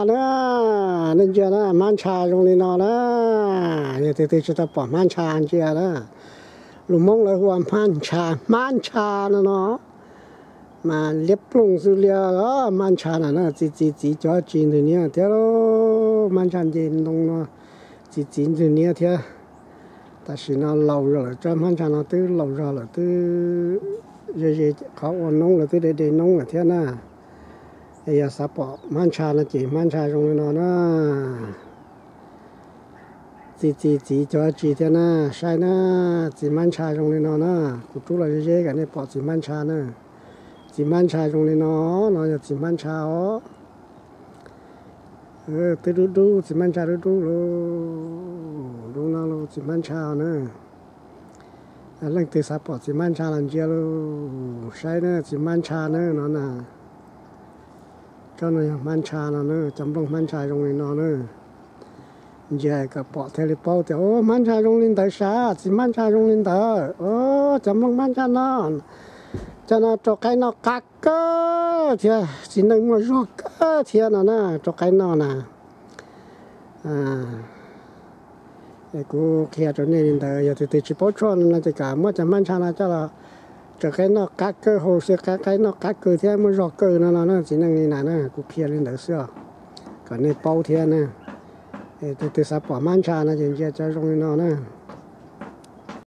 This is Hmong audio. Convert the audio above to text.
na, nej ntsia na, hmab ntsha zoo li no na. Yog tus twg tsis tau pom hmab ntsha ntsia na. Lus Hmoob lawv hu ua hmab ntsha, hmab ntsha no no. Mas liab ploog xwb liab os, hmab ntsha na na, txi txiv txiv cov tsis ntws niab thiab lauj. Hmab ntsha nce ntoo no, txi txiv ntws niab thiab. Tam sim no laus zog lawm, tsob hmab ntsha no twb laus zog lawm, twb ze ze qhov ua noob lawm, twb de de noob lawm thiab na. Es yog xav pom hmab ntsha no ces hmab ntsha zoo li no na. Txi txiv txiv cov tsis thiab na, saib na, txiv hmab ntsha zoo li no na. Kuv rub los ze ze kom nej pom txiv hmab ntsha na. Txiv hmab ntsha zoo li no, no yog txiv hmab ntsha os. Twb dub dub, txiv hmab ntsha dub dub lauj, dub no lauj, txiv hmab ntsha na. Leej twg xav pom txiv hmab ntsha los ntsia lauj, saib na, txiv hmab ntsha na no na. Tsob no yog hmab ntsha no na, cov nplooj hmab ntsha zoo li no na. Ntsia kom pom thiaj li paub tias, o, hmab ntsha zoo li ntawd sav, txiv hmab ntsha zoo li ntawd, o, cov nplooj hmab ntsha no, cov no rau qaib noj qab kawg thiab, txiv neej muaj zog kawg thiab no na, rau qaib noj na. Es kuv qhia rau nej li ntawd, yog tus twg tsis paub tshuaj no ces kom muab cov hmab ntsha no coj los rau qaib noj qab kawg, hau xwb qaib noj qab kawg thiab muaj zog kawg no no na, txiv neej li na na, kuv qhia li ntawd xwb os. Kom nej paub thiab na. Tus twg xav pom hmab ntsha no ces ntsia cov zoo li no na.